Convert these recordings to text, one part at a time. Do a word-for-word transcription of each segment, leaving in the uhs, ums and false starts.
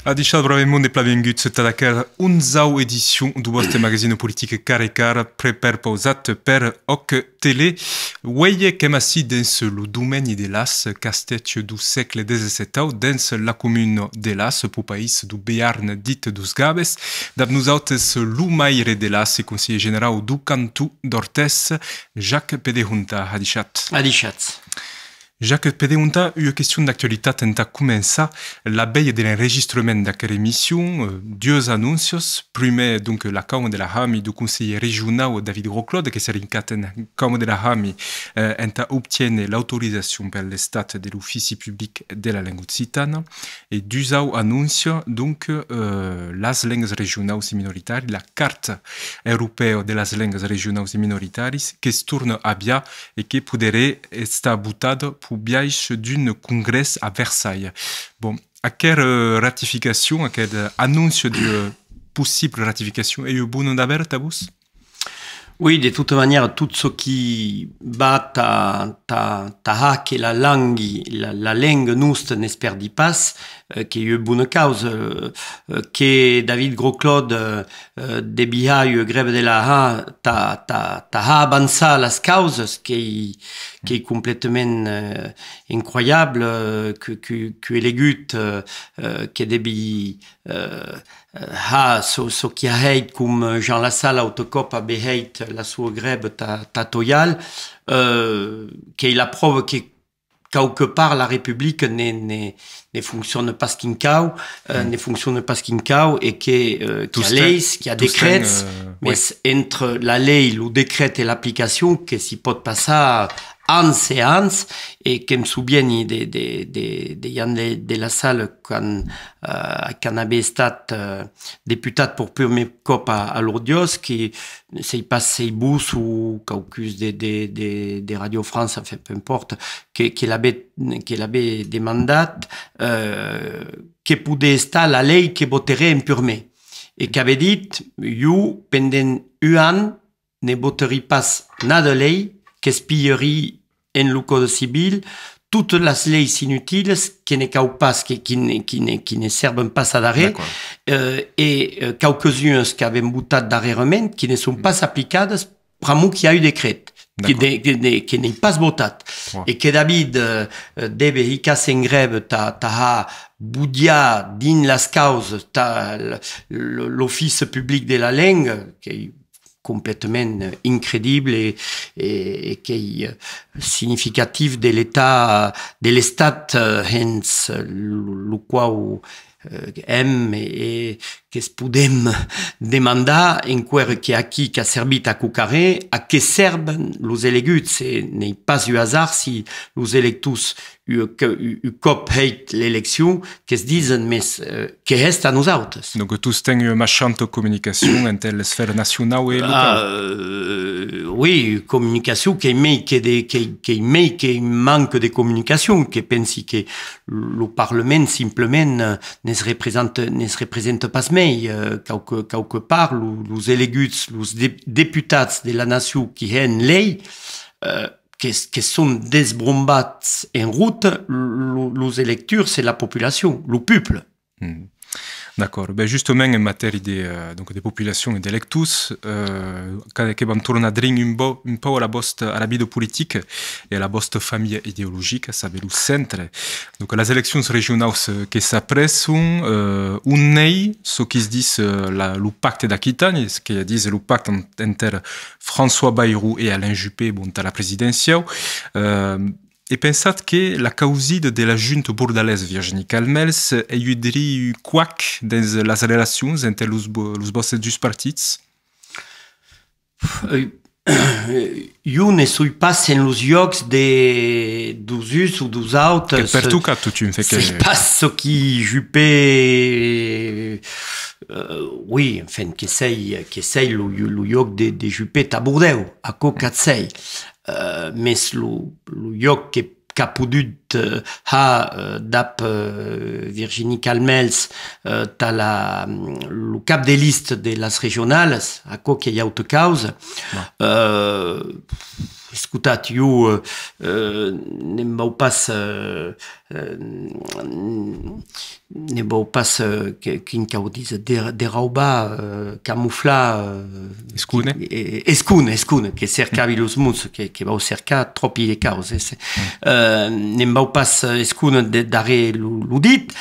Adishatz, brave monde, e plan vienguts tad aquera onzau edicion deu vòste magazine politic Cara e Cara, prepausat per Òc Tele. Uei qu'èm ací dens lo domeni de Las, castèth deu sègle dètz-e-sètau, dens la comuna de Las, peu país deu Bearn dit deus Gavès. Dab nosautes lo maire de Las e conselhèr generau deu canton d'Ortès, Jacques Pedehonta. Adishatz. Adishatz. Jacques Pedehonta, ua question d'actualitat entà començar. La velha de l'enregistrament d'aquera emission, eh, duas anóncias. Prumèr, donc, la cauma de la hami deu conselhèr regionau David Grosclaude, que s'ei rincat en cauma de la hami, eh, entà obtiéner l'autorizacion per l'Estat de l'Ofici Public de la Lenga Occitana. E dusau anóncia, donc, eh, las lengas regionaus e minoritàrias, la Carta Europèa de las Lengas Regionaus e Minoritàrias, que's torna aviat e que poderé estar votada peu biais d'un congrès a Versalhas. Bon, aquera, eh, ratificacion, aquera anóncia d'ua possibla ratificacion, ei ua bona navèra tà vos? Oui, de tota manièra, tot çò qui va tà, tà, tà har que la langui, la, la lenga nosta ne's pèrdi pas, eh, qu'ei ua bona causa, eh, eh, que David Grosclaude, eh, eh, debi har ua grèva de la hami tà, tà, tà har avançar las causas, qu'ei, qu'ei completament, eh, incroiable, eh, que, que, qu'ua elegut, eh, eh, que debi, eh, eh, har çò, çò qui a hèit, com Jean Lassalle aute còp a ben hèit la sua grèva tà, tà Toial, eh, qu'ei la pròva que quauque part la Republica ne, ne, ne fonciona pas quin cau, eh, ne fonciona pas quin cau e que, eh, qu'i a leis, qu'i a decrets, mes entre la lei, lo decret e l'aplicacion que s'i pòt passar ans e ans, e que'm sovieni de, de, de, de Jean de, de Lassalle quand, eh, quand avè estat, eh, deputat per prumèr còp a, a Lourdios, que sèi pas s'ei vos o quauqu'us de, de, de, de Radio France, enfin, peu importe, que, que l'avè, que l'avè demandat, eh, que podè estar la lei que voterè en purmèr. E qu'avè dit, jo, pendent un an, ne voterí pas nada lei, qu'espierí en lo Còde Civil totas las leis inutilas que ne cau pas, que, qui ne, qui ne, qui ne sèrven pas ad arren, eh, e, eh, quauques unas qu'avèm votat darrèrament, qui ne son pas aplicadas pr'amor qu'i a un decret, qui ne, que ne, que n'ei pas votat. E que David, eh, eh, deve hicar-se en grèva tà, tà har bodiar dins las causas, tà l-, l-, l'Ofici Public de la Lenga, qu'ei completament, eh, incredible e, e, e qu'ei, eh, significatiu de l'estat, de l'estat, eh, hens lo, lo quau, eh, èm e, e que's podem demandar, enqüèra que aquí qu'a servit a quauquarren, a qué sèrven los eleguts, e n'ei pas un hasard si los electors un, un, un còp hèit l'eleccion, que's disen, mes, eh, qué hèsta a nosautes? Donc, tostemps ua maishanta comunicacion enter l'esfèra nacionau e locau. Ah, euh, oui, comunicacion qu'ei mei que de, que, qu'ei mei que manque de comunicacion, que pensi que lo Parlament, simplament, eh, ne's representa, ne's representa pas mei, eh, quauque, quauque part, lo, los eleguts, los de-, deputats de la nacion qui hèn lei, eh, que, que son desbrombats en rota, lo, los electors e la populacion, lo pòble. Mm. D'acòrd. Ben, justament, en matèri de, eh, donc, de populacion e d'electors, eh, que, que vam tornar drin un bo-, un pauc a la vòsta, a la vida politica e a la vòsta familha ideologica, saber lo centre. Donc, las eleccions regionaus, eh, que s'apresson, eh, on ei çò qui's ditz, eh, la, lo pacte d'Aquitània, çò que ditz lo pacte en-, enter François Bayrou e Alain Juppé, bon, tà la presidenciau. Eh, e pensatz que la causida de la junta bordalesa Virginie Calmels ei un dri, un quac dens las relacions enter los bo-, los vòstes dus partits? Eh, jo ne soi pas en los jòcs de, deus uns o deus autes. Que pertoca totun, fe que... Sèi pas çò qui Juppé, eh, oui, enfin, que sèi, que sèi lo, lo jòc de, de Juppé tà Bordèu, aquò qu'ac sèi. Eh, mes lo, lo jòc que, qu'a podut, eh, har, eh, dab, eh, Virginie Calmels, eh, tà la, lo cap de lista de las regionalas, aquò qu'ei auta causa. Eh, escotatz, jo, eh, eh, ne'n vau pas, eh, eh, ne'n vau pas, eh, que, quin cau díser, der-, derraubar, eh, camuflar, eh, escóner. Eh, escóner, escóner, que cercavi los mots, que, que vau cercar tròpi de causas, eh. Eh, ne'n vau pas, eh, escóner de, darrèr lo, lo dit,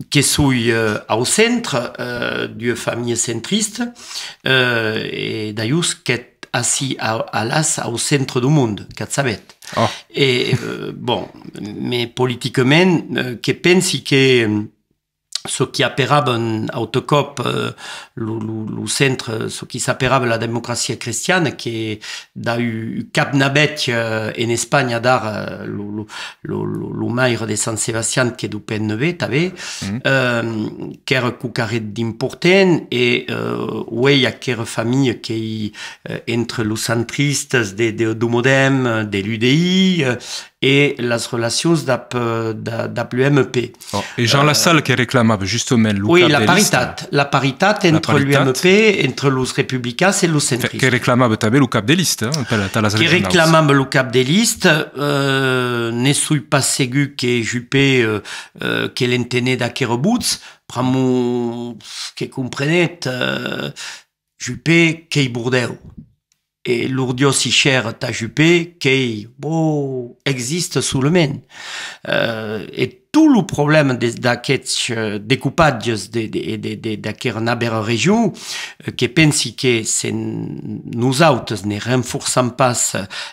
que soi, eh, au centre, eh, d'ua familha centrista, eh, e d'alhors qu'ètz ací a, alàs au centre dau monde, qu'ac sabetz. E, eh, bon, mès politicament, eh, que pensi que, mm, çò qui aperavan autre còp, eh, lo, lo, lo centre, çò qui s'aperava la democracia crestiana, que dab un cap navèth, eh, en Espanha d'ara, eh, lo, lo, lo, lo, lo maire de San Sebastian, qu'ei deu P N V tanben, eh, qu'èra quauquarren d'important, e, eh, uei aquera familha qu'ei, eh, entre los centristas de, de, deu Modem, de l'U D I, eh, e las relacions dab, eh, da-, dab l'U M P. E Jean Lassalle que reclamava justament lo cap de lista. Oui, la paritat, la paritat entre l'U M P, entre los republicans e los centristas. Que reclamava tanben lo cap de lista, eh, per, per las regionaus. Que reclamava lo cap de lista, eh, ne soi pas segur que Juppé, eh, eh, que l'entenè d'aquera votz, pr'amor que comprenetz, eh, Juppé qu'ei Bordèu. E Lourdios Ichère tà Juppé qu'ei, bon, exista solament. Eh, e tot lo problèma de, d'aqueths, eh, decopatges de, de, de, de, d'aquera navèra region, eh, que pensi que se n-, nosautes ne renforçam pas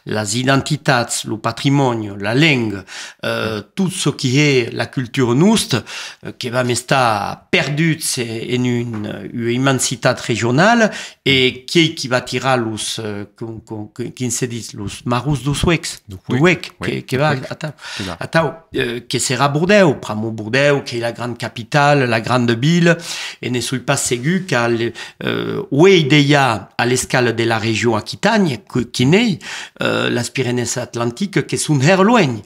las identitats, lo patrimòni, la lenga, eh, tot çò qui hè la cultura nosta, eh, que vam estar perduts e-, en un, ua immensitat regionala, e qui, qui va tirar los, eh, com, com, que, quin se ditz, los marrons deus huecs, deu huec, que, que va, atau, atau, eh, que serà Bordèu, pr'amor Bordèu, qu'ei la granda capitala, la granda vila, e ne soi pas segur qu'a l-, eh, uei dejà a l'escala de la region Aquitània, que, qui n'ei, eh, las Pirenèas Atlanticas que son hèra luenh.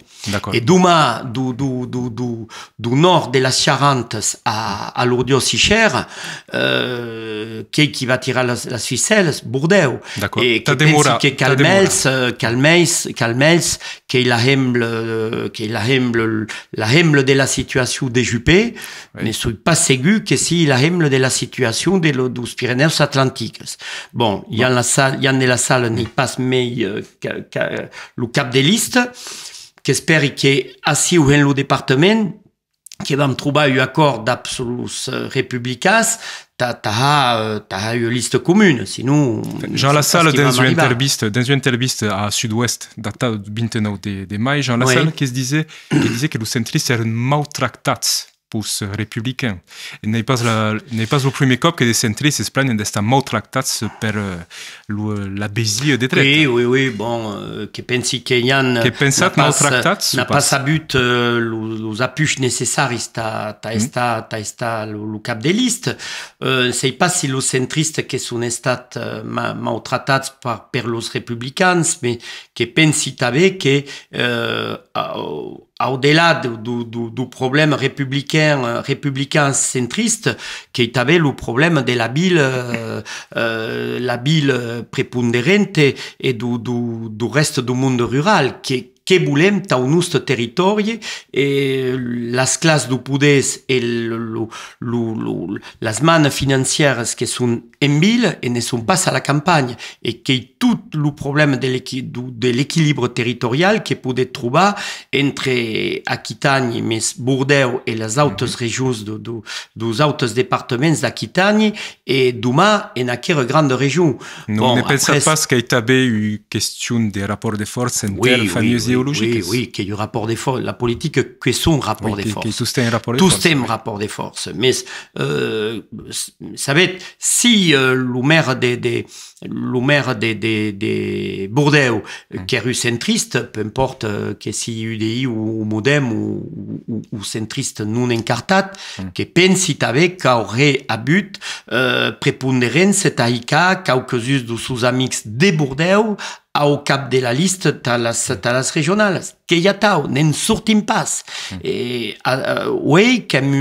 E doman deu, deu, deu, deu, deu nòrd de las Charantas a, a Lourdios Ichère, eh, qu'ei qui va tirar las, las ficèlas? Bordèu. E que pensi que Calmèls, eh, Calmèls, Calmèls, qu'ei la hembla, qu'ei la hembla, la hembla de la situacion de Juppé, ne soi pas segur que sii la hembla de la situacion de lo, deus Pirenèus Atlantics. Bon, Jean Lassalle, Jean de Lassalle n'ei pas mei, eh, que, que, lo cap de lista, qu'espèri que aciu en lo departament que vam trobar un acòrd dab los, eh, republicans, tà, tà har, eh, tà har ua lista comuna, sinon... Jean Lassalle, dens ua entrevista, dens ua entrevista a Sud-Oèst, datada deu vint-e-nòu de, de mai, Jean Lassalle que disè, que disè que los centristas èran mautractats peus republicans. E n'ei pas la, n'ei pas lo prumèr còp que de centristas se plagnen d'estar mautractats per, eh, lo, la vesia de dreta. Oui, oui, oui, bon, eh, que pensi que Jean n'a pas, n'a pas avut, eh, lo, los apuigs necessaris tà, tà estar, tà estar lo, lo cap de lista. Eh, sei pas si los centristas que son estats, eh, ma-, mautractats per, per los republicans, mès que pensi tanben que, eh, au, au delà deu, deu, deu, deu problèma republican, eh, republican centrista, qu'ei tanben lo problèma de la vila, eh, eh, la vila preponderanta e deu, deu, deu rèsta deu monde rural, que, que volem tau noste territòri, e las clas deu poders e lo, lo, lo, lo, las manas financièras que son en vila e ne son pas a la campanha, e qu'ei tot lo problèma de l'equi-, deu, de l'equilibre territorial que podetz trobar entre Aquitània, mès Bordèu e las autas regions de, de, deus autes departaments d'Aquitània, e doman en aquera granda region. Non, ne pensatz pas qu'ei tanben ua question de rapòrt de fòrça enter familhas ideologicas? Oui, oui, qu'ei un rapòrt de fòrça. La politica qu'ei un rapòrt de fòrça. Qu'ei tostemps un rapòrt de fòrça. Tostemps rapòrt de fòrça. Mès, eh, s-, sabetz, si, eh, lo maire de, de, lo maire de, de, de Bordèu, eh, qu'èra centrista, peu importe, eh, que sii U D I o, o Modem o, o, o centrista non encartat, que pensi tanben qu'auré avut, eh, preponderéncia tà hicar quauques uns deus seus amics de Bordèu au cap de la lista tà las, tà las regionalas. Qu'ei atau, ne'n sortim pas. E, a, a, uei qu'èm,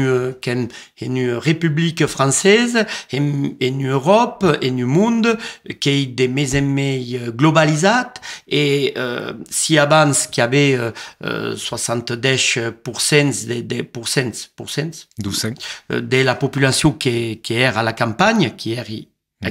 qu'èm en ua republica francesa, en, en Euròpa, en un monde qu'ei de mei en mei, eh, globalizat, e, eh, si abans qu'i avè, eh, eh, soixante-dètz pour cent de, de, pour cent, pour cent, eh, de la populacion que, que èra a la campanha, qui èri,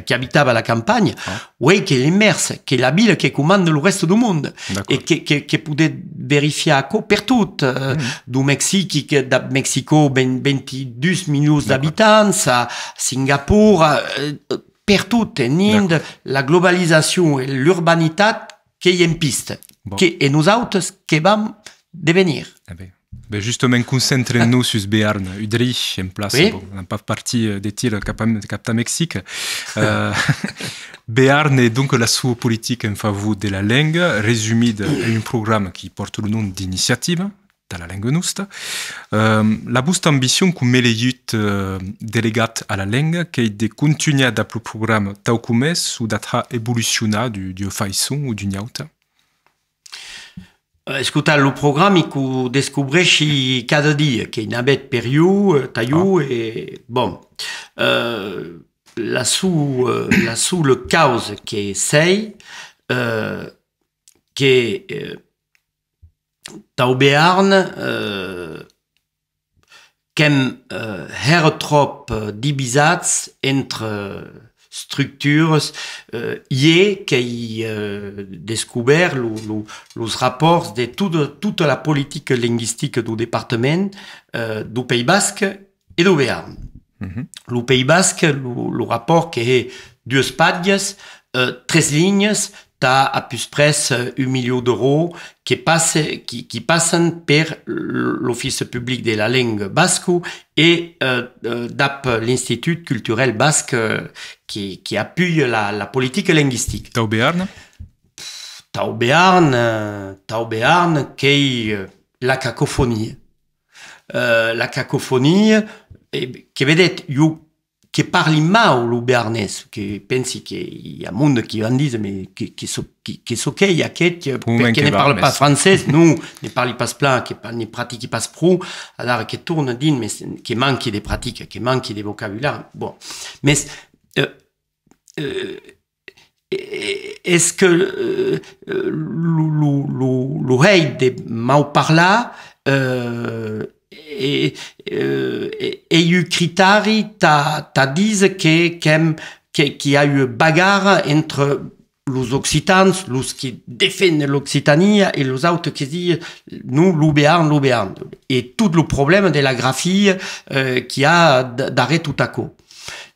qui abitava a la campanha, uei qu'ei l'invèrse, qu'ei la vila que comanda lo rèsta deu monde, e que, que, que podetz verifiar aquò pertot, eh, deu Mexic, que dab Mexico, vint, vint-e-dus milions d'abitants, a Singapor, eh, pertot, en Inde, la globalizacion e l'urbanitat qu'ei en pista, que, e nosautes que vam devenir. Ben, justament, concentrem-nos sus Bearn, Udrih, en plaça, bon, n'am pas partit, eh, de tir cap a, cap a Mexic. Eh, Bearn e donc la sua politica en favor de la lenga, resumida en un programa qui pòrta lo nom d'Iniciativa tà la lenga nosta. Eh, la vòsta ambicion com elegit, eh, delegat a la lenga, qu'ei de contunhar dab lo programa tau com es o d'at har evolucionar d'u-, d'ua faiçon o d'ua auta? Eh, escota, lo programa que'u descobreishi cada dia, qu'ei navèth per jo, eh, tà jo, e, bon, eh, la so-, eh, la sola causa que sèi, eh, que, eh, tau Bearn, eh, qu'èm, eh, hèra tròp, eh, divisats entre, eh, structuras, eh, ieu qu'èi, eh, descobèrt lo, lo, los rapòrts de tota, tota la politica lingüistica deu departament, eh, deu País Basc e deu Bearn. Lo País Basc, lo, lo rapòrt que hè duas pajas, eh, tres linhas, tà a pus près, eh, un milion d'euròs que passe, qui, qui passan per l-, l'Ofici Public de la Lenga Basca e, eh, eh, dab l'Institut Culturel Basc, eh, qui, qui apuja la, la politica lingüistica. Tau Bearn? Tau Bearn, eh, tau Bearn qu'ei, eh, la cacofonia. Eh, la cacofonia, eh, que vedetz, jo que parli mau lo bearnés, que pensi que i a monde qui van díser, mais que, que çò, que, que çò qu'ei aqueth, que, perqué ne parli pas francés, non, ne parli pas plan, que pa-, ne practiqui pas pro, adara que torna dins, mais que manqui de practica, que manqui de vocabulari. Bon, mais, eh, eh, e-, es que, eh, eh, lo, lo, lo, lo hèit de mau parlar, eh, e, eh, e, ei un critèri tà, tà díser que, qu'èm, que, qu'i a ua bagarra entre los occitans, los qui defenden l'Occitania, e los autes que disen, non, lo Bearn, lo Bearn. E tot lo problèma de la grafia, eh, qu'i a d-, darrèr tot aquò.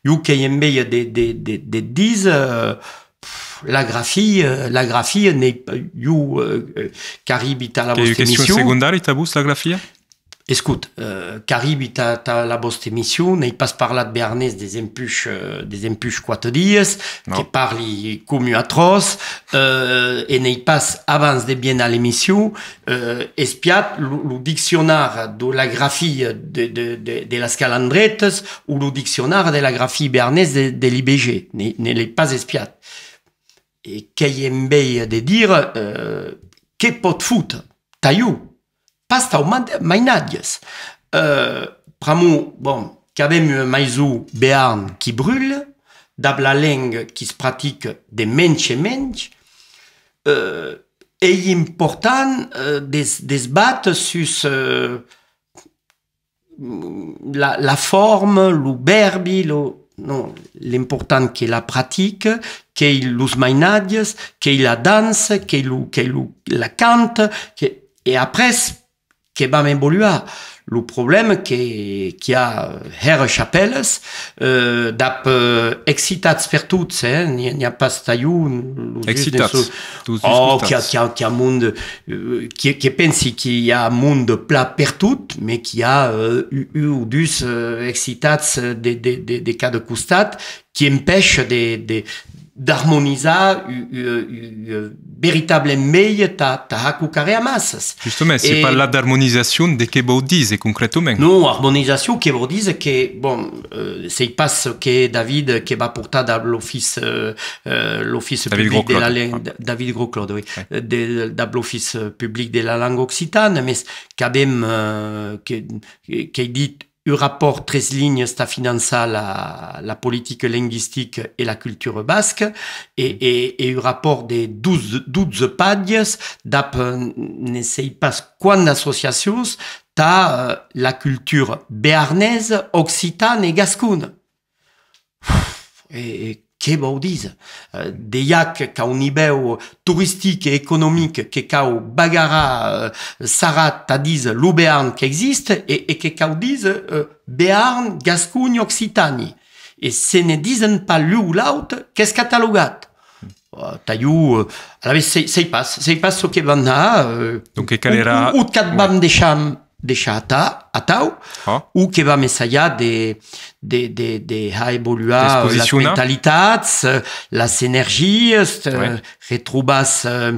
Jo qu'èi enveja de, de, de, de díser, eh, pff, la grafia, la grafia n'ei pas, jo, eh, eh, qu'arribi tà la vòsta emission. Qu'ei ua question segondària tà vos, la grafia? Escota, eh, qu'arribi tà, tà la vòsta emission, n'èi pas parlat bearnés desempuish, eh, desempuish quate dias, que parli com un atròç, eh, e n'èi pas, abans de viéner a l'emission, eh, espiat lo, lo diccionari de la grafia de, de, de, de las Calandretas o lo diccionari de la grafia bearnés de, de l'I B G. Ne, ne l'èi pas espiat. E qu'èi enveja de dire, eh, que pòt fotre, tà jo, pas tau ma-, mainatges. Eh, pr'amor, bon, qu'avem ua maison Bearn qui brulha, dab la lenga qui's practica de mensh en mensh, eh, ei important, eh, de's, de's bàter sus, eh, la, la forma, lo vèrbi, lo, non, l'important qu'ei la practica, qu'ei los mainatges, qu'ei la dança, qu'ei lo, qu'ei lo, la canta, que, e après, que vam evoluar. Lo problèma que, qu'i a hèra chapèlas, eh, dab, eh, excitats pertot, eh, n'i, n'i a pas tà jo, lo just de... Excitats, tots. Oh, qu'i a, qu'i a, qu'i a monde, eh, que, que pensi qu'i a monde plan pertot, mais qu'i a, eh, un, un o dus, eh, excitats de, de, de, de cada costat, qui empècha de, de, d'armonizar u, u, u, u veritable miei tà, tà aquò qu'arré amassas. Justament, se parlar d'armonizacion, de qué vòu díser concretament? Non, armonizacion que vòu díser que, bon, euh, sèi pas que David que va portar dab l'Office, euh, euh, l'Office public de la lenga, David Grosclaude, oui, euh, de, dab l'Office public de la lenga occitana, mes qu'avem, euh, que, qu'èi dit, un rapòrt tres linhas tà finançar la, la politica lingüistica e la cultura basca, e, e, e un rapòrt de dotze, dotze paginas dab, euh, ne sèi pas quant d'associacions tà, euh, la cultura bearnesa, occitana e gascona. E, e qué vòu díser? Eh, de ja que, qu'a un nivèu toristic e economic que cau bagarar, eh, sarrat tà díser lo Bearn qu'existe e, e que cau díser, eh, Bearn, Gasconha, Occitània. E se ne disen pas l'un o l'aute, qu'es catalogat. Eh, tà jo, eh, alavetz, sèi, sèi pas, sèi pas çò que vam har, eh, donc, que calerà, o, o, o qu'at vam deishar, deishar atau, atau, o que vam essajar de, de, de, de har evoluar las mentalitats, eh, las energias, eh, retrobar-se, eh,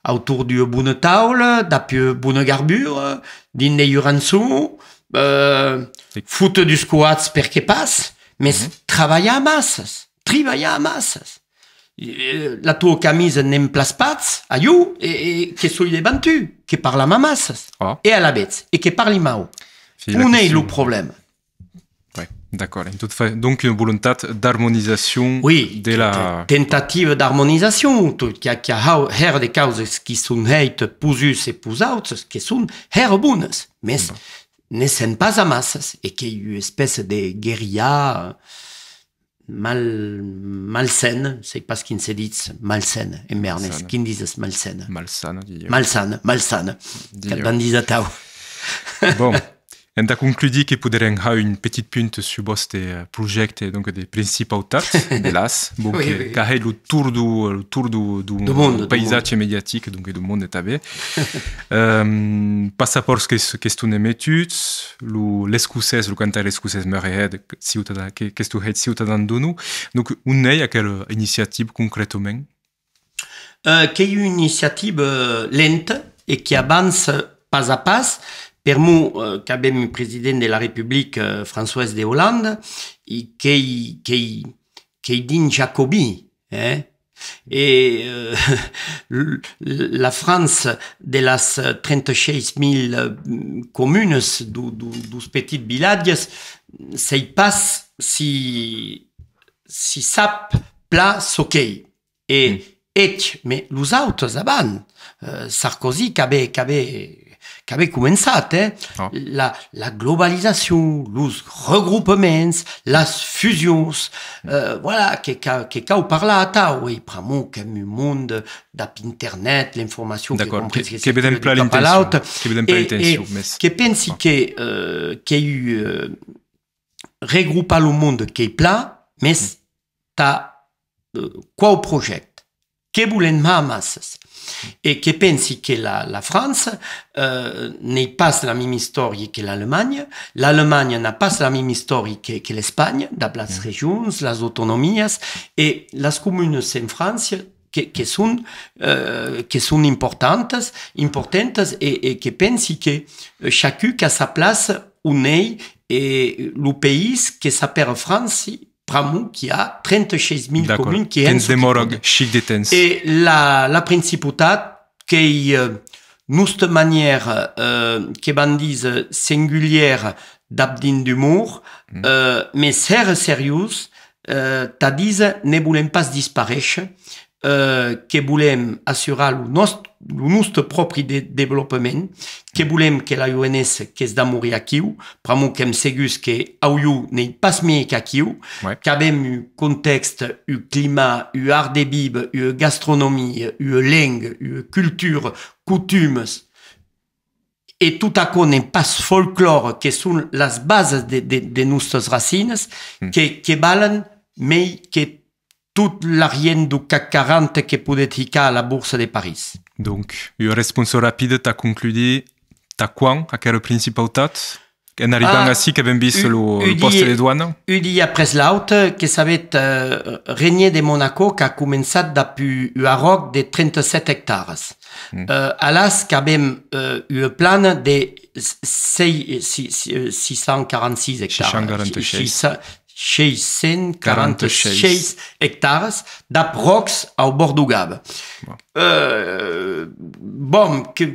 autour d'ua bona taula, dab ua bona garbura, dins de ua rançon, eh, fotre dus coats perqué pas, mes trabalhar amassas, tribalhar amassas. Eh, la tua camisa ne'm plas pas, a jo, e, e que soi devant tu, que parlam amassas. E alavetz, e que parli mau. On ei lo problèma? Oui, d'acòrd. En tot fa, donc, una volontat d'armonizacion de la... Tentativa d'armonizacion, tot, qu'i a, qu'i a hèra de causas qui son hèitas, pus uns e pus autres, que son hèra bonas, mes ne sèm pas amassas, e qu'ei ua espècia de guerrilha, eh, mal, malsana, sèi pas quin se ditz malsana en bearnés. Quin dises, malsana? Malsana, dilhèu. Malsana, malsana. Qu'at vam díser atau. Bon, entà concludir, que poderem har un petit punt sus vòste, eh, projècte, donc, de Principautat de las, bon, que, qu'ac hèi lo torn deu, lo torn deu, deu paisatge mediatic, donc, e deu monde tanben. Ehm, passapòrts que s-, qu'estón emetuts, lo, l'escocés, lo cantaire escocés Muirhead, ciutadan, que, qu'estó hèit ciutadan d'onu. Donc, on ei aquela iniciativa concretament? Eh, qu'ei ua iniciativa, eh, lenta e qui avança pas a pas. Per'mor, eh, qu'avem un president de la Republica, eh, François de Hollande, e qu'ei, qu'ei, qu'ei drin jacobin, eh? E, eh, l-, l-, la França de las, eh, trenta-sheis mila, eh, comunas, deu, deu, deus petits vilatges, sèi pas si, si sap plan çò qu'ei. E eth, mes los autes avant, eh, Sarkozy qu'avè, qu'avè, qu'avè començat, eh? La, la globalizacion, los regropaments, las fusions, eh, voilà, que ca-, que cau parlar atau, e pr'amor qu'èm un monde dab internet, l'informacion que... D'acòrd, que, que vedem plan l'intencion, que vedem plan l'intencion, mes que pensi que, eh, qu'ei, eh, regropar lo monde qu'ei plan, mes tà, eh, quau projècte? Qué volem har amassas? E que pensi que la, la França, eh, n'ei pas la mema istòria que l'Alemanha, l'Alemanha n'a pas la mema istòria que, que l'Espanha, dab las regions, las autonomias, e las comunas en França que, que son, eh, que son importantas, importantas, e, e que pensi que, eh, chacun qu'a sa plaça on ei, e lo país que s'apèra França, pr'amor qu'i a trenta-sheis mila comunas qui hèn çò qui pòden. Temps demòra chic de temps. E la, la Principautat qu'ei, eh, nosta manièra, eh, que vam díser singulièra dab drin d'umor, eh, mes hèra seriós, eh, tà díser ne volem pas disparéisher, eh, que volem assurar lo nòst-, lo noste pròpri de-, desvolopament, que volem que la joenessa que's damorí aquiu, pr'amor qu'èm segurs que aulhor n'ei pas mielhs qu'aquiu, qu'avem un contèxte, un climat, un art de víver, ua gastronomia, ua lenga, ua cultura, costumes, e tot aquò n'ei pas folclòre, que son las basas de, de, de nostas racinas, que, que valen mei que tot l'argent deu CAC quaranta que podetz hicar a la borsa de París. Donc, ua responsa rapida tà concludir, tà quan aquera principautat? En arribant ací qu'avem vist lo, lo pòste de doana. Un dia après l'aute, que sabetz, eh, Régnier de Monaco qu'a començat dab u-, un arròc de trenta-sèt ectaras. Eh, alàs qu'avem, eh, ua plana de s-, sei-, si-, si-, eh, sis cents quarante-six ectaras. Sis cents quarante-six. Sis-, sis cents quarante-six ectaras dab ròcs au bòrd deu Gave. Eh, bon, que,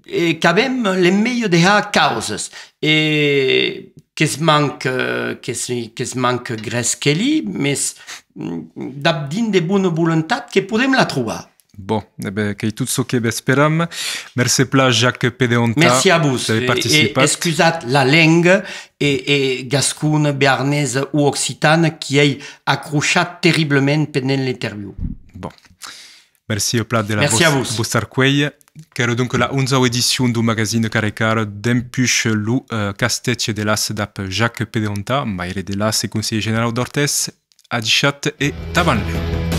e qu'avem l'enveja de har causas, e que's manca, que's, que's manca gres que li, mes, mm, dab drin de bona volontat que podem la trobar. Bon, e ben, qu'ei tot çò que v'esperam. Mercé plan, Jacques Pedeonta, d'aver participat. Mercé a vos. E, e excusatz la lenga e, e gascona, bearnesa o occitana qui ei acrochat terriblament pendent l'interviu. Bon. Mercé plan de la vòsta arcuelha. Qu'èra donc la onzau edicion deu magazine Cara e Cara dempuish lo, eh, Castèth de Las dab Jacques Pedeonta, maire de Las e conselhèr generau d'Ortès. Adishatz e tà benlèu.